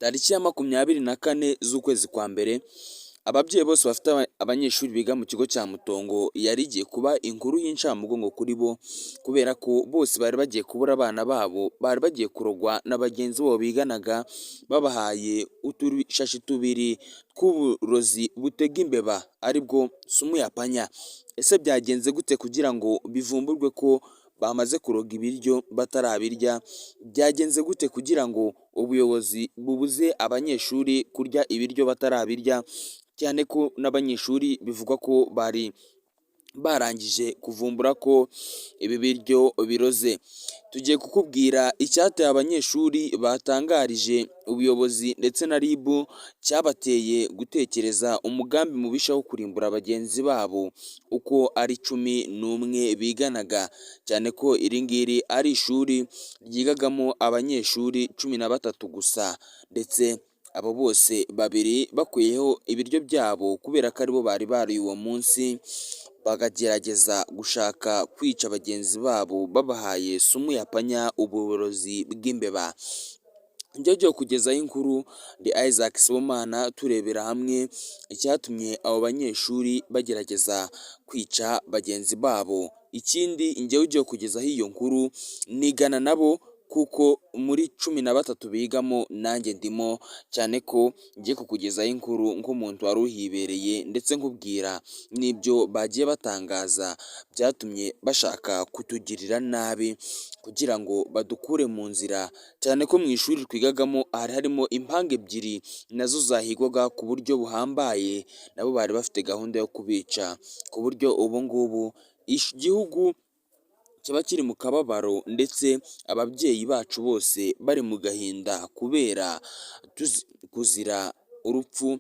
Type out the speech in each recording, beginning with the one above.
Tariki ya 24 z'ukwezi kwa mbere, ababyeyi bose bafite abanyeshuri biga mu kigo cya Mutongo yari igiye kuba inkuru y'incamugongo kuri bo, kubera ko bose bari bagiye kubura abana babo bari bagiye kurogwa na bagenzi babo biganaga, babahaye utushashi tubiri tw'uburozi butega imbeba aribwo sumu ya panya. Ese byagenze gute kugira ngo bivumburwe ko bamaze kuroga ibiryo batarabirya? Byagenze gute kugira ngo ubuyobozi bubuze abanyeshuri kurya ibiryo batarabirya, cyane ko n'abanyeshuri bivugwa ko bari barangije kuvumbura ko ibi biryo biroze? Tugiye kukubwira icyateye abanyeshuri batangarije ubuyobozi ndetse na RIB, cyabateye gutekereza umugambi mubisha wo kurimbura bagenzi babo uko ari 11 biganaga, cyane ko iri ngiri ari ishuri ryigagamo abanyeshuri 13 gusa, ndetse abo bose babiri bakuyeho ibiryo byabo kubera ko aribo bari bariye uwo munsi, bakagerageza gushaka kwica bagenzi babo babahaye sumu ya panya, uburozi bw'imbeba. Njyewe ugiye kukugezaho inkuru ndi Isaac Sibomana, turebera hamwe icyatumye abo banyeshuri bagerageza kwica bagenzi babo. Ikindi, njyewe ugiye kukugezaho iyo nkuru nigana nabo, kuko muri 13 bigamo nanjye ndimo, cyane ko ngiye kukugezaho inkuru nk'umuntu wari uhibereye, ndetse nkubwira n'ibyo bagiye batangaza byatumye bashaka kutugirira nabi kugira ngo badukure mu nzira, cyane ko mu ishuri twigagamo hari harimo impanga ebyiri nazo zahigwaga ku buryo buhambaye, nabo bari bafite gahunda yo kubica, ku buryo ubu ngubu igihugu kiba kiri mu kababaro, ndetse ababyeyi bacu bose bari mu gahinda kubera kuzira urupfu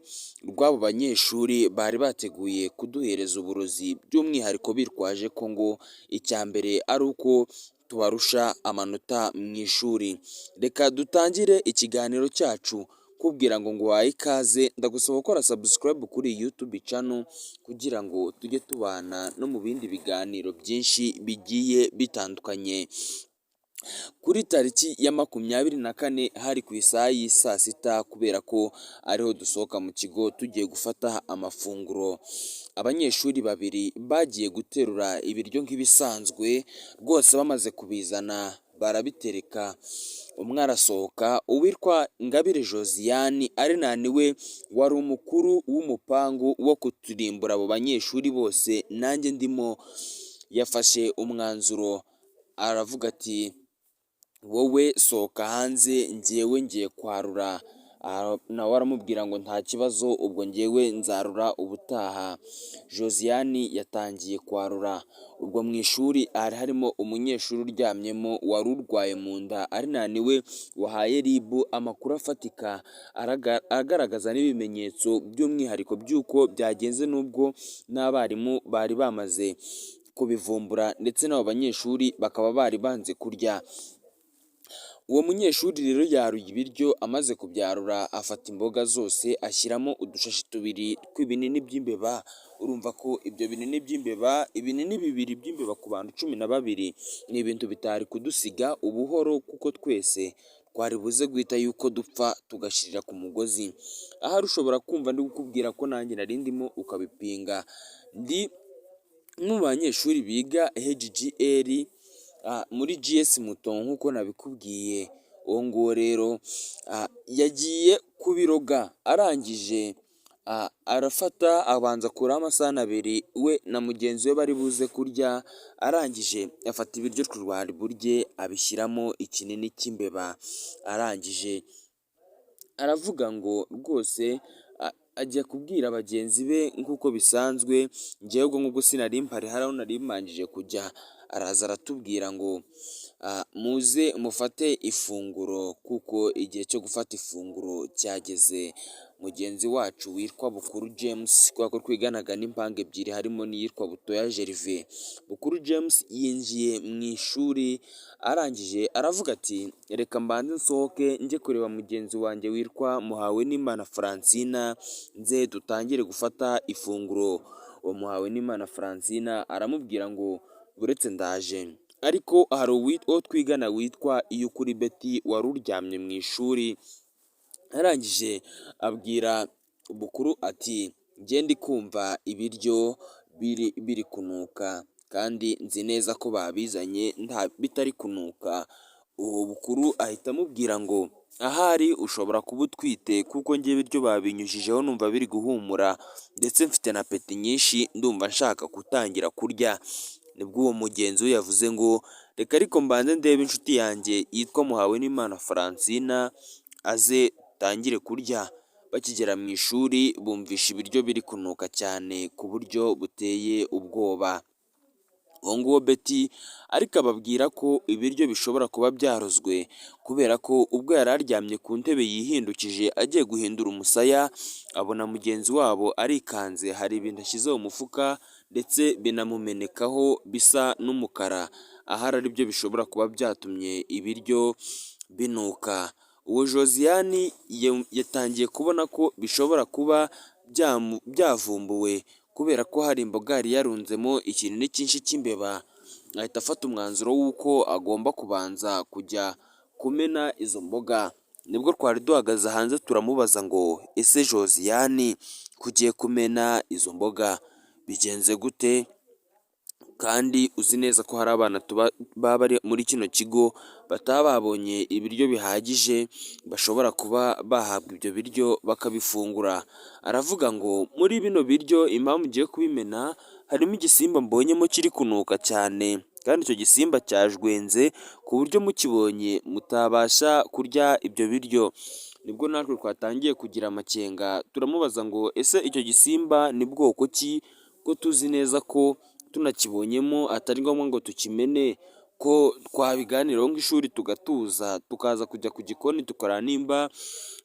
rw'abo banyeshuri bari bateguye kuduhereza uburozi, by'umwihariko bitwaje ko ngo icya mbere ari uko tubarusha amanota mu ishuri. Reka dutangire ikiganiro cyacu kubwira ngo nguhaye ikaze, ndagusaba gukora subscribe kuri iyi YouTube channel kugira ngo tujye tubana no mu bindi biganiro byinshi bigiye bitandukanye. Kuri tariki ya 24 hari ku isaha y'i saa 6, kubera ko ariho dusohoka mu kigo tugiye gufata amafunguro, abanyeshuri babiri bagiye guterura ibiryo nk'ibisanzwe rwose, bamaze kubizana barabitereka, umwe arasohoka. Uwitwa Ingabire Josiane ari we wari umukuru w'umupangu wo kuturimbura abo banyeshuri bose nanjye ndimo, yafashe umwanzuro aravuga ati: "Wowe sohoka hanze, njyewe ngiye kwarura." Nawe aramubwira ngo nta kibazo, ubwo njyewe nzarura ubutaha. Josiane yatangiye kwarura, ubwo mu ishuri hari harimo umunyeshuri uryamyemo wari urwaye mu nda, ari we wahaye RIB amakuru afatika agaragaza n'ibimenyetso by'umwihariko by'uko byagenze, n'ubwo n'abarimu bari bamaze kubivumbura ndetse n'abo banyeshuri bakaba bari banze kurya. Uwo munyeshuri rero yaruye ibiryo, amaze kubyarura afata imboga zose ashyiramo udushashi tubiri tw'ibinini by'imbeba. Urumva ko ibyo binini by'imbeba, ibinini bibiri by'imbeba ku bantu 12, ni ibintu bitari kudusiga ubuhoro, kuko twese twari buze guhita yuko dupfa tugashirira ku mugozi. Ahari ushobora kumva ndi kukubwira ko nanjye nari ndimo ukabipinga. Ndi umwe mu banyeshuri biga HGL muri GS Mutongo nk'uko nabikubwiye. Uwo nguwo rero yagiye kubiroga, arangije arafata abanza akuraho amasahani abiri we na mugenzi we bari buze kurya, arangije afata ibiryo twari burye abishyiramo ikinini cy'imbeba, arangije aravuga ngo rwose ajya kubwira bagenzi be nk'uko bisanzwe. Njyewe ubwo ngubwo sinari mpari, hari aho nari mbanjije kujya, araza aratubwira ngo muze mufate ifunguro kuko igihe cyo gufata ifunguro cyageze. Mugenzi wacu witwa Bukuru James, kubera ko twiganaga n'impanga ebyiri harimo n'iyitwa Butoya Gervais, Bukuru James yinjiye mu ishuri, arangije aravuga ati: "Reka mbanze nsohoke njye kureba mugenzi wanjye witwa Muhawenimana Francine, nze dutangire gufata ifunguro." Uwo Muhawenimana Francine aramubwira ngo uretse ndaje, ariko hari uwo twigana witwa Iyukuri Betty wari uryamye mu ishuri. Arangije abwira Bukuru ati: "Njye ndi kumva ibiryo biri kunuka, kandi nzi neza ko babizanye nta bitari kunuka." Uwo Bukuru ahita amubwira ngo: "Ahari ushobora kuba utwite, kuko njye ibiryo babinyujijeho numva biri guhumura, ndetse mfite na appétit nyinshi, ndumva nshaka gutangira kurya." Nibwo uwo mugenzi we yavuze ngo: "Reka ariko mbanze ndebe inshuti yanjye yitwa Muhawenimana Francina aze dutangire kurya." Bakigera mu ishuri bumvisha ibiryo biri kunuka cyane ku buryo buteye ubwoba. Uwo nguwo Betty ariko ababwira ko ibiryo bishobora kuba byarozwe, kubera ko ubwo yari aryamye ku ntebe yihindukije agiye guhindura umusaya, abona mugenzi wabo arikanze hari ibintu ashyize mu mufuka, ndetse binamumenekaho bisa n'umukara, ahari aribyo bishobora kuba byatumye ibiryo binuka. Uwo Josiane yatangiye kubona ko bishobora kuba byavumbuwe, kubera ko hari imboga yari yarunzemo ikinini cyinshi cy'imbeba, ahita afata umwanzuro w'uko agomba kubanza kujya kumena izo mboga. Nibwo twari duhagaze hanze turamubaza ngo: "Ese Josiane, ko ugiye kumena izo mboga bigenze gute, kandi uzi neza ko hari abana baba bari muri kino kigo bataba babonye ibiryo bihagije, bashobora kuba bahabwa ibyo biryo bakabifungura?" Aravuga ngo: "Muri bino biryo impamvu ngiye kubimena, harimo igisimba mbonyemo kiri kunuka cyane, kandi icyo gisimba cyajwenze ku buryo mukibonye mutabasha kurya ibyo biryo." Nibwo natwe twatangiye kugira amakenga, turamubaza ngo: "Ese icyo gisimba ni bwoko ki, ko tuzi neza ko tunakibonyemo atari ngombwa ngo tukimene, ko twabiganiraho nk'ishuri tugatuza, tukaza kujya ku gikoni tukareba nimba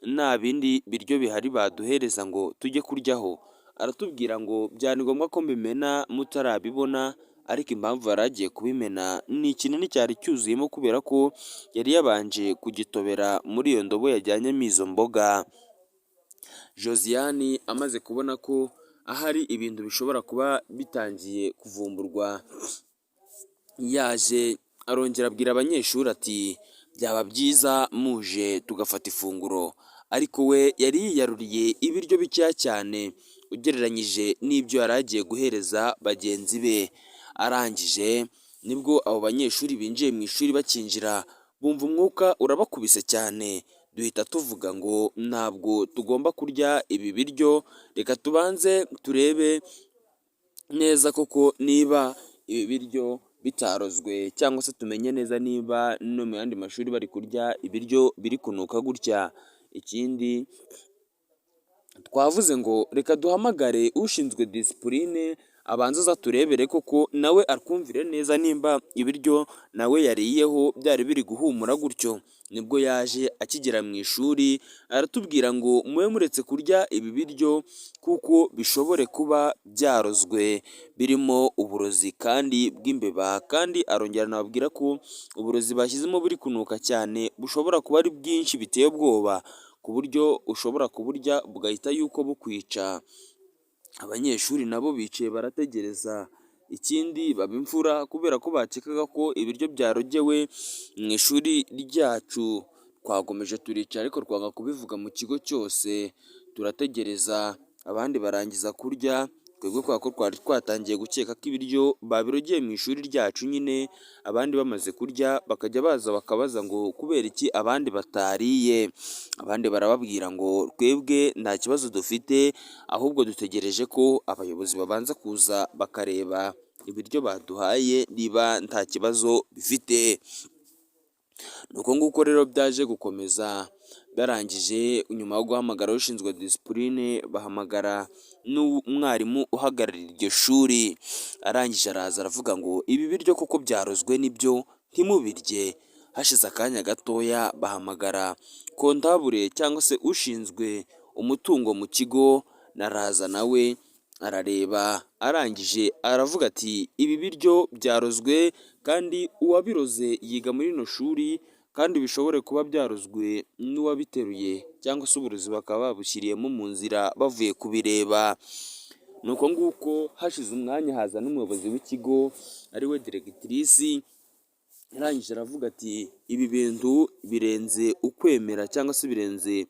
nta bindi biryo bihari baduhereza ngo tujye kuryaho?" Aratubwira ngo: "Byari ngombwa ko mbimena mutarabibona." Ariko impamvu yari agiye kubimena ni ikinini cyari cyuzuyemo, kubera ko yari yabanje kugitobera muri iyo ndobo yajyanyemo izo mboga. Josiane amaze kubona ko ahari ibintu bishobora kuba bitangiye kuvumburwa, yaje arongera abwira abanyeshuri ati: "Byaba byiza muje tugafata ifunguro." Ariko we yari yiyaruriye ibiryo bikeya cyane ugereranyije n'ibyo yari agiye guhereza bagenzi be. Arangije nibwo abo banyeshuri binjiye mu ishuri, bakinjira bumva umwuka urabakubise cyane. Duhita tuvuga ngo: "Ntabwo tugomba kurya ibi biryo, reka tubanze turebe neza koko niba ibi biryo bitarozwe, cyangwa se tumenye neza niba no mu yandi mashuri bari kurya ibiryo biri kunuka gutya." Ikindi twavuze ngo: "Reka duhamagare ushinzwe discipline abanze aza turebere koko, nawe atwumvire neza nimba ibiryo nawe yariyeho byari biri guhumura gutyo." Nibwo yaje, akigera mu ishuri aratubwira ngo: "Mube muretse kurya ibi biryo, kuko bishobore kuba byarozwe, birimo uburozi kandi bw'imbeba." Kandi arongera anababwira ko uburozi bashyizemo buri kunuka cyane, bushobora kuba ari bwinshi biteye ubwoba, ku buryo ushobora kuburya bugahita yuko bukwica. Abanyeshuri nabo bicaye barategereza. Ikindi baba imfura, kubera ko bakekaga ko ibiryo byarogewe mu ishuri ryacu. Twakomeje turicara, ariko twanga kubivuga mu kigo cyose, turategereza abandi barangiza kurya. Twebwe kubera ko twari twatangiye gukeka ko ibiryo babirogeye mu ishuri ryacu nyine, abandi bamaze kurya bakajya baza bakabaza ngo kubera iki abandi batariye. Abandi barababwira ngo: "Twebwe nta kibazo dufite, ahubwo dutegereje ko abayobozi babanza kuza bakareba ibiryo baduhaye niba nta kibazo bifite." Ni uko nguko rero byaje gukomeza. Barangije, nyuma yo guhamagara ushinzwe discipline, bahamagara n'umwarimu uhagarariye iryo shuri. Arangije araza aravuga ngo: "Ibi biryo koko byarozwe nibyo, ntimubirye." Hashize akanya gatoya bahamagara comptable cyangwa se ushinzwe umutungo mu kigo, araza nawe arareba. Arangije aravuga ati: "Ibi biryo byarozwe, kandi uwabiroze yiga muri rino shuri, kandi bishobore kuba byarozwe n'uwabiteruye, cyangwa se uburozi bakaba babushyiriyemo mu nzira bavuye kubireba." Ni uko nguko hashize umwanya haza n'umuyobozi w'ikigo ariwe directrice. Arangije aravuga ati ibi bintu birenze ukwemera cyangwa se birenze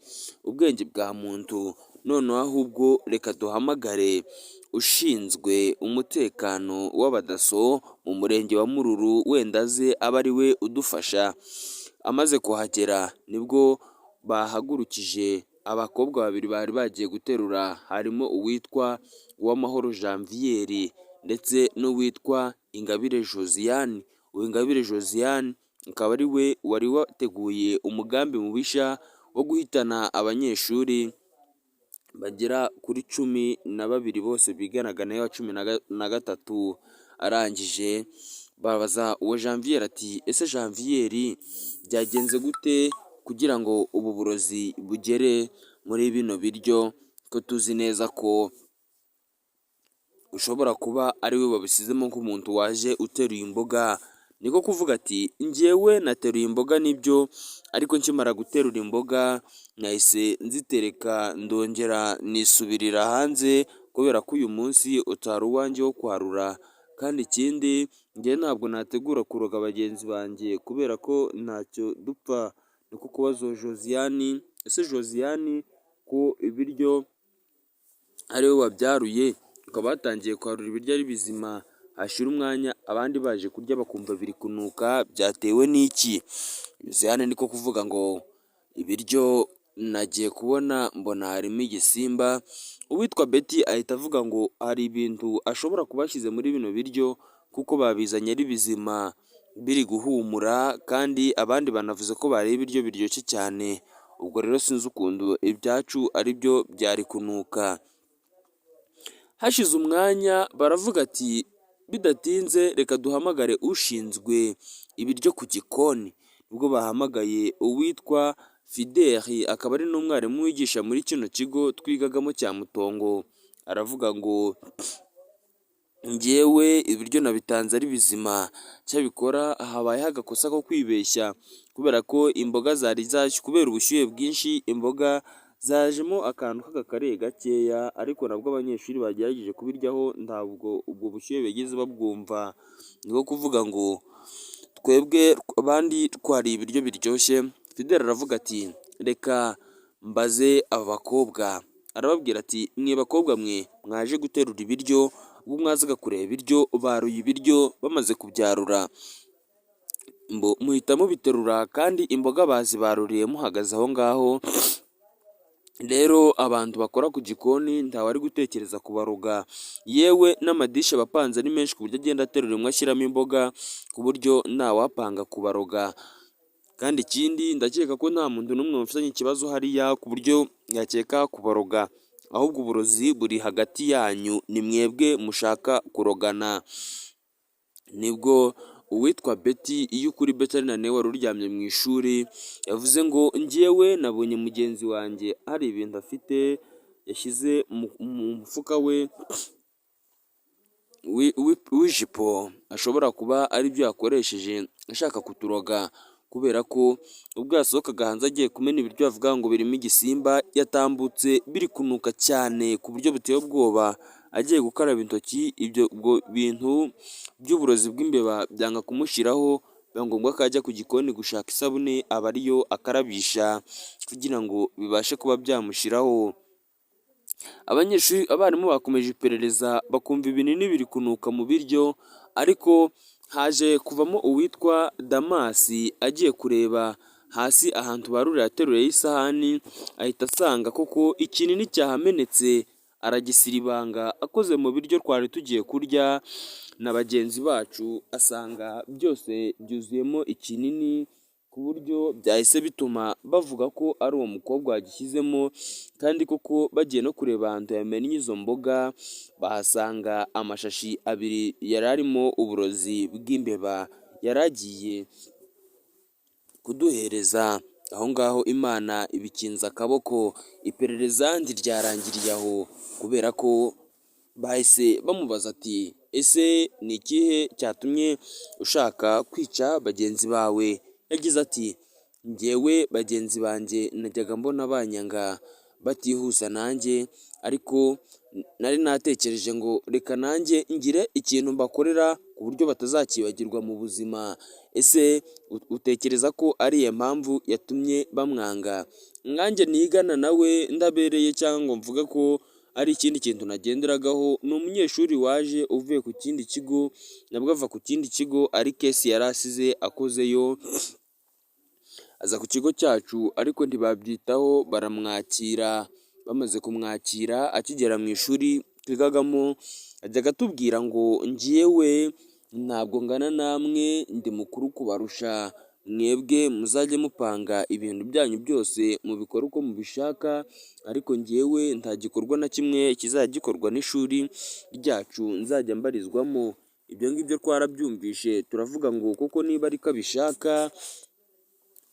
ubwenge bwa muntu, noneho ahubwo reka duhamagare ushinzwe umutekano w'abadaso mu murenge wa Mururu, wenda aze abe ari we udufasha. Amaze kuhagera nibwo bahagurukije abakobwa babiri bari bagiye guterura, harimo uwitwa Uwamahoro Janviere ndetse n'uwitwa Ingabire Josiane. Uwingabire Josiane akaba ari we wari wateguye umugambi mubisha wo guhitana abanyeshuri bagera kuri 12 bose biganaga nawe wa 13. Arangije babaza uwo Janviere ati ese Janviere byagenze gute kugira ngo ubu burozi bugere muri bino biryo, ko tuzi neza ko ushobora kuba ari we wabisizemo nk'umuntu waje uteruye imboga? Niko kuvuga ati njyewe nateruye imboga nibyo, ariko nkimara guterura imboga nahise nzitereka ndongera nisubirira hanze, kubera ko uyu munsi utari uwanjye wo kwarura, kandi ikindi njyewe ntabwo nategura kuroga bagenzi banjye kubera ko ntacyo dupfa. Niko kubaza uwo Josiane, ese Josiane ko ibiryo ari we wabyaruye, ukaba watangiye kwarura ibiryo ari bizima, hashira umwanya abandi baje kurya bakumva biri kunuka, byatewe n'iki? Josiane niko kuvuga ngo ibiryo nagiye kubona mbona harimo igisimba. Uwitwa Betty ahita avuga ngo hari ibintu ashobora kuba yashyize muri bino biryo, kuko babizanye ari bizima biri guhumura, kandi abandi banavuze ko bariye ibiryo biryoshye cyane, ubwo rero sinzi ukuntu ibyacu ari byo byari kunuka. Hashize umwanya baravuga ati bidatinze reka duhamagare ushinzwe ibiryo ku gikoni. Nibwo bahamagaye uwitwa Fideli, akaba ari n'umwarimu wigisha muri kino kigo twigagamo cya Mutongo. Aravuga ngo njyewe ibiryo nabitanze ari bizima, cyabikora habayeho agakosa ko kwibeshya, kubera ko imboga zari zashye kubera ubushyuhe bwinshi, imboga zajemo akantu k'agakare gakeya, ariko nabwo abanyeshuri bagerageje kubiryaho ntabwo ubwo bushyuhe bigeze babwumva. Niko kuvuga ngo twebwe abandi twariye ibiryo biryoshye. Fideli aravuga ati reka mbaze aba bakobwa, arababwira ati mwe bakobwa mwe mwaje guterura ibiryo, ubwo mwazaga kureba ibiryo baruye ibiryo bamaze kubyarura muhita mubiterura, kandi imboga bazibaruriye muhagaze aho ngaho. Rero abantu bakora ku gikoni ntawari gutekereza kubaroga, yewe n'amadishi aba apanze ari menshi ku buryo agenda aterura imwe ashyiramo imboga, ku buryo ntawapanga kubaroga. Kandi ikindi ndakeka ko nta muntu n'umwe mufitanye ikibazo hariya ku buryo yakeka kubaroga, ahubwo uburozi buri hagati yanyu, ni mwebwe mushaka kurogana. Nibwo uwitwa Betty, iyo ukuri Betty ari na wari uryamye mu ishuri, yavuze ngo njyewe nabonye mugenzi wanjye hari ibintu afite yashyize mu mufuka we w'ijipo, ashobora kuba aribyo yakoresheje ashaka kuturoga, kubera ko ubwo yasohokaga hanze agiye kumena ibiryo bavuga ngo birimo igisimba, yatambutse biri kunuka cyane ku buryo buteye ubwoba, agiye gukaraba intoki ibyo bintu by'uburozi bw'imbeba byanga kumushyiraho, biba ngombwa ko ajya ku gikoni gushaka isabune aba ariyo akarabisha kugira ngo bibashe kuba byamushyiraho. Abanyeshuri, abarimu bakomeje iperereza bakumva ibinini biri kunuka mu biryo, ariko haje kuvamo uwitwa Damasi agiye kureba hasi ahantu barurira ateruyeho isahani, ahita asanga koko ikinini cyahamenetse, aragisiribanga akoze mu biryo twari tugiye kurya na bagenzi bacu, asanga byose byuzuyemo ikinini, ku buryo byahise bituma bavuga ko ari uwo mukobwa wagishyizemo, kandi koko bagiye no kureba ahantu yamennye izo mboga, bahasanga amashashi abiri yari arimo uburozi bw'imbeba yari agiye kuduhereza. Aho ngaho Imana ibikinze akaboko, iperereza ntiryarangiriye aho, kubera ko bahise bamubaza ati ese ni ikihe cyatumye ushaka kwica bagenzi bawe? Yagize ati njyewe bagenzi banjye najyaga mbona banyanga batihuza nanjye, ariko nari natekereje ngo reka nanjye ngire ikintu mbakorera ku buryo batazakibagirwa mu buzima. Ese utekereza ko ari iyo mpamvu yatumye bamwanga? Nkanjye nigana nawe ndabereye cyangwa ngo mvuge ko ari ikindi kintu nagenderagaho, ni umunyeshuri waje uvuye ku kindi kigo, nabwo ava ku kindi kigo ari case yari asize akozeyo, aza ku kigo cyacu ariko ntibabyitaho baramwakira, bamaze kumwakira akigera mu ishuri twigagamo ajyaga atubwira ngo njyewe ntabwo ngana namwe, ndi mukuru kubarusha, mwebwe muzajye mupanga ibintu byanyu byose mubikore uko mubishaka, ariko njyewe nta gikorwa na kimwe kizajya gikorwa n'ishuri ryacu nzajya mbarizwamo. Ibyo ngibyo twarabyumvishe turavuga ngo kuko niba ariko abishaka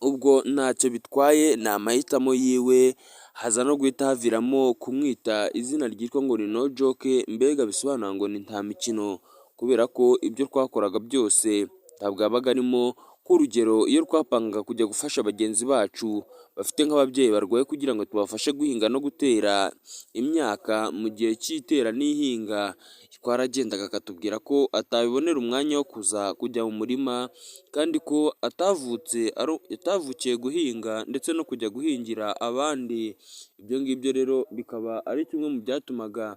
ubwo ntacyo bitwaye ni amahitamo yiwe, haza no guhita haviramo kumwita izina ryitwa ngo ni no joke, mbega bisobanura ngo ni nta mikino, kubera ko ibyo twakoraga byose ntabwo yabaga arimo, nk'urugero iyo twapangaga kujya gufasha bagenzi bacu bafite nk'ababyeyi barwaye kugira ngo tubafashe guhinga no gutera imyaka mu gihe cy'itera n'ihinga, twaragendaga akatubwira ko atabibonera umwanya wo kuza kujya mu murima kandi ko atavutse atavukiye guhinga ndetse no kujya guhingira abandi. Ibyo ngibyo rero bikaba ari kimwe mu byatumaga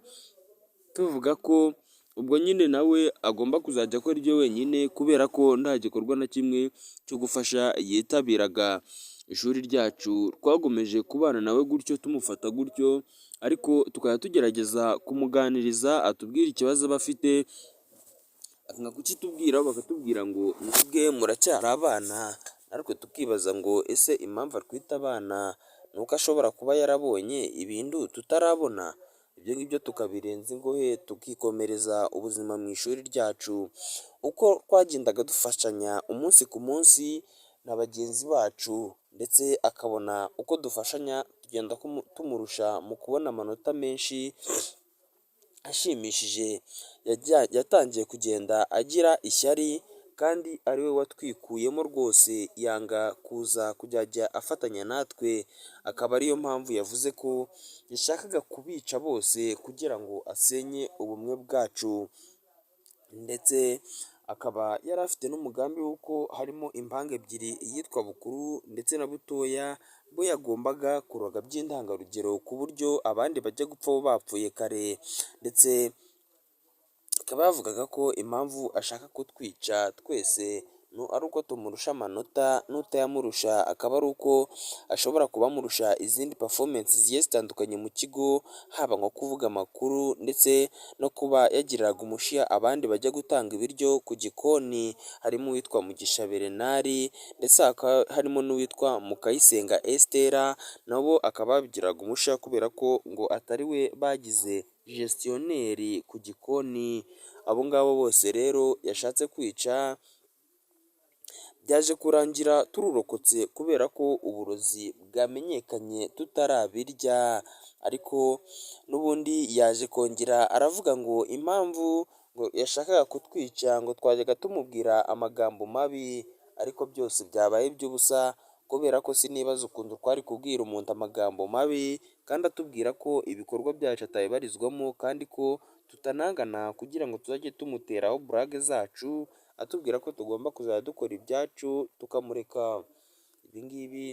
tuvuga ko ubwo nyine nawe agomba kuzajya akora ibye wenyine kubera ko nta gikorwa na kimwe cyo gufasha yitabiraga. Ishuri ryacu twakomeje kubana nawe gutyo tumufata gutyo, ariko tukajya tugerageza kumuganiriza atubwire ikibazo aba afite, akanga kukitubwira bakatubwira ngo mwebwe muracyari abana, natwe tukibaza ngo ese impamvu atwita abana ni uko ashobora kuba yarabonye ibintu tutarabona? Ibyo ngibyo tukabirenza ingohe tukikomereza ubuzima mu ishuri ryacu. Uko twagendaga dufashanya umunsi ku munsi na bagenzi bacu ndetse akabona uko dufashanya tugenda tumurusha mu kubona amanota menshi ashimishije, yatangiye kugenda agira ishyari kandi ari we watwikuyemo rwose yanga kuza kujya afatanya natwe, akaba ariyo mpamvu yavuze ko yashakaga kubica bose kugira ngo asenye ubumwe bwacu, ndetse akaba yari afite n'umugambi w'uko harimo impanga ebyiri iyitwa Bukuru ndetse na Butoya, bo yagombaga kuroga by'intangarugero ku buryo abandi bajya gupfa bo bapfuye kare, ndetse akaba yavugaga ko impamvu ashaka kutwica twese ari uko tumurusha amanota n'utayamurusha akaba ari uko ashobora kuba amurusha izindi performance zigiye zitandukanye mu kigo, haba nko kuvuga amakuru ndetse no kuba yagiriraga umushiha abandi bajya gutanga ibiryo ku gikoni, harimo uwitwa Mugisha Bernard ndetse hakaba harimo n'uwitwa Mukayisenga Estera, nabo akaba yabagiriraga umushiha kubera ko ngo atari we bagize gestionnaire ku gikoni, abo ngabo bose rero yashatse kwica, byaje kurangira tururokotse kubera ko uburozi bwamenyekanye tutarabirya, ariko n'ubundi yaje kongera aravuga ngo impamvu ngo yashakaga kutwica ngo twajyaga tumubwira amagambo mabi, ariko byose byabaye iby'ubusa kubera ko sinibaza ukuntu twari kubwira umuntu amagambo mabi kandi atubwira ko ibikorwa byacu atabibarizwamo kandi ko tutanangana kugira ngo tuzajye tumuteraho blague zacu, atubwira ko tugomba kuzajya dukora ibyacu tukamureka. Ibi ngibi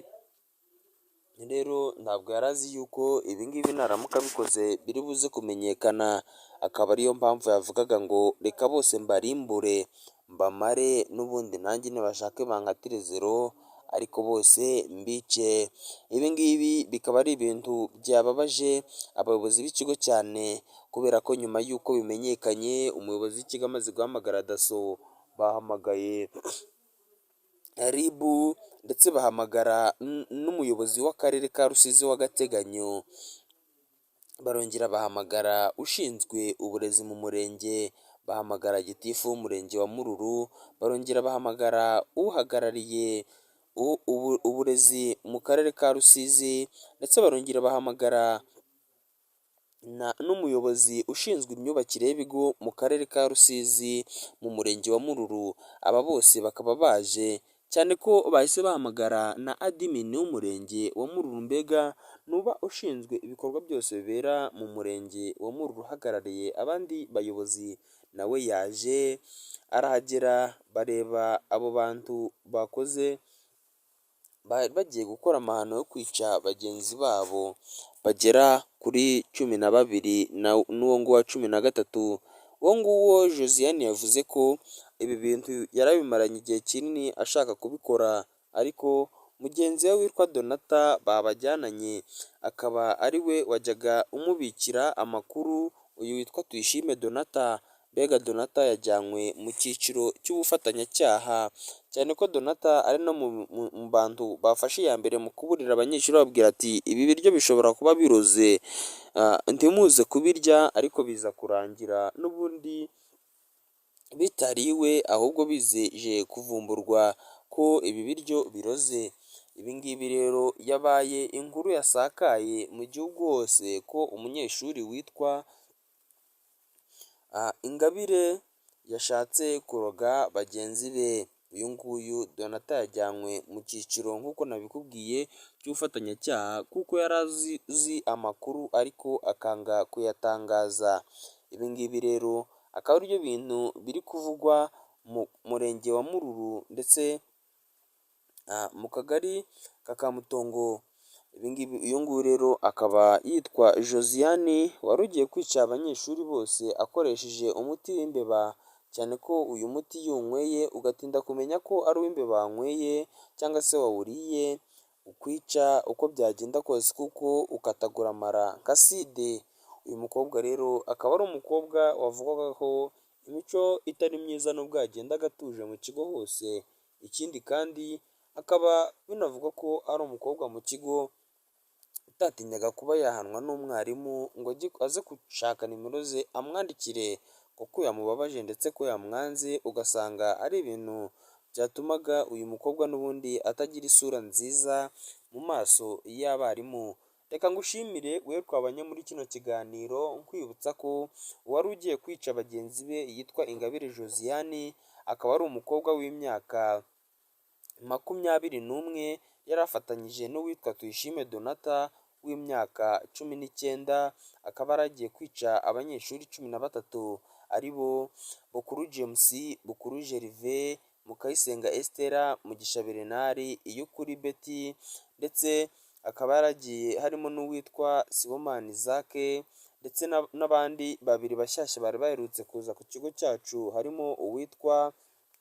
rero ntabwo yari azi yuko ibi ngibi naramuka abikoze biri buze kumenyekana, akaba ariyo mpamvu yavugaga ngo reka bose mbarimbure mbamare n'ubundi nanjye nibashake bankatire zero ariko bose mbice. Ibi ngibi bikaba ari ibintu byababaje abayobozi b'ikigo cyane kubera ko nyuma y'uko bimenyekanye umuyobozi w'ikigo amaze guhamagara DASSO, bahamagaye RIB ndetse bahamagara n'umuyobozi w'akarere ka Rusizi w'agateganyo, barongera bahamagara ushinzwe uburezi mu murenge, bahamagara gitifu w'umurenge wa Mururu, barongera bahamagara uhagarariye uburezi mu karere ka Rusizi ndetse barongera bahamagara n'umuyobozi ushinzwe imyubakire y'ibigo mu karere ka Rusizi mu murenge wa Mururu, aba bose bakaba baje cyane ko bahise bahamagara na admin w'umurenge wa Mururu, mbega Nuba ushinzwe ibikorwa byose bibera mu murenge wa Mururu uhagarariye abandi bayobozi, nawe yaje arahagera bareba abo bantu bakoze bagiye gukora amahano yo kwica bagenzi babo bagera kuri 12 n'uwo nguwo wa 13. Uwo nguwo Josiane yavuze ko ibi bintu yarabimaranye igihe kinini ashaka kubikora, ariko mugenzi we witwa Donata babajyananye akaba ari we wajyaga umubikira amakuru, uyu witwa Tuyishime Donata. Mbega Donata yajyanywe mu cyiciro cy'ubufatanyacyaha, cyane ko Donata ari no mu bantu bafashe iya mbere mu kuburira abanyeshuri bababwira ati ibi biryo bishobora kuba biroze, ntimuze kubirya, ariko biza kurangira n'ubundi bitariwe ahubwo bizeje kuvumburwa ko ibi biryo biroze. Ibi ngibi rero yabaye inkuru yasakaye mu gihugu hose ko umunyeshuri witwa Ingabire yashatse kuroga bagenzi be. Uyu nguyu Donata yajyanywe mu cyiciro nk'uko nabikubwiye cy'ubufatanyacyaha, kuko yari azi amakuru ariko akanga kuyatangaza. Ibi ngibi rero akaba aribyo bintu biri kuvugwa mu murenge wa Mururu ndetse mu kagari ka Kamutongo. Ibi uyu nguyu rero akaba yitwa Josiane wari ugiye kwica abanyeshuri bose akoresheje umuti w'imbeba, cyane ko uyu muti iyo uwunyweye ugatinda kumenya ko ari uw'imbeba wanyweye cyangwa se wawuriye, ukwica uko byagenda kose kuko ukatagura amara nka side. Uyu mukobwa rero akaba ari umukobwa wavugwaga ko imico itari myiza nubwo yagendaga atuje mu kigo hose, ikindi kandi akaba binavugwa ko ari umukobwa mu kigo utatinyaga kuba yahanwa n'umwarimu ngo aze gushaka nimero ze amwandikire kuko yamubabaje ndetse ko yamwanze, ugasanga ari ibintu byatumaga uyu mukobwa n'ubundi atagira isura nziza mu maso y'abarimu. Reka ngushimire wowe twabanye muri kino kiganiro, nkwibutsa ko uwari ugiye kwica bagenzi be yitwa Ingabire Josiane, akaba ari umukobwa w'imyaka 21, yari afatanyije n'uwitwa Tuyishime Donata w'imyaka 19, akaba yari agiye kwica abanyeshuri 13 ari bo Bukuru James, Bukuru Gervais, Mukayisenga Esther, Mugisha Bernard, Iyukuri Betty, ndetse akaba yaragiye harimo n'uwitwa Sibomana Isaac ndetse n'abandi babiri bashyashya bari baherutse kuza ku kigo cyacu, harimo uwitwa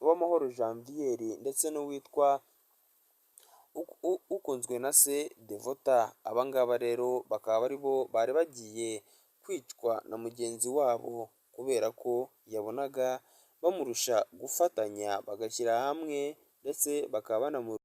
Uwamahoro Janvier ndetse n'uwitwa Ukunzwe na se Devota. Aba ngaba rero bakaba ari bo bari bagiye kwicwa na mugenzi wabo kubera ko yabonaga bamurusha gufatanya bagashyira hamwe ndetse bakaba banamu.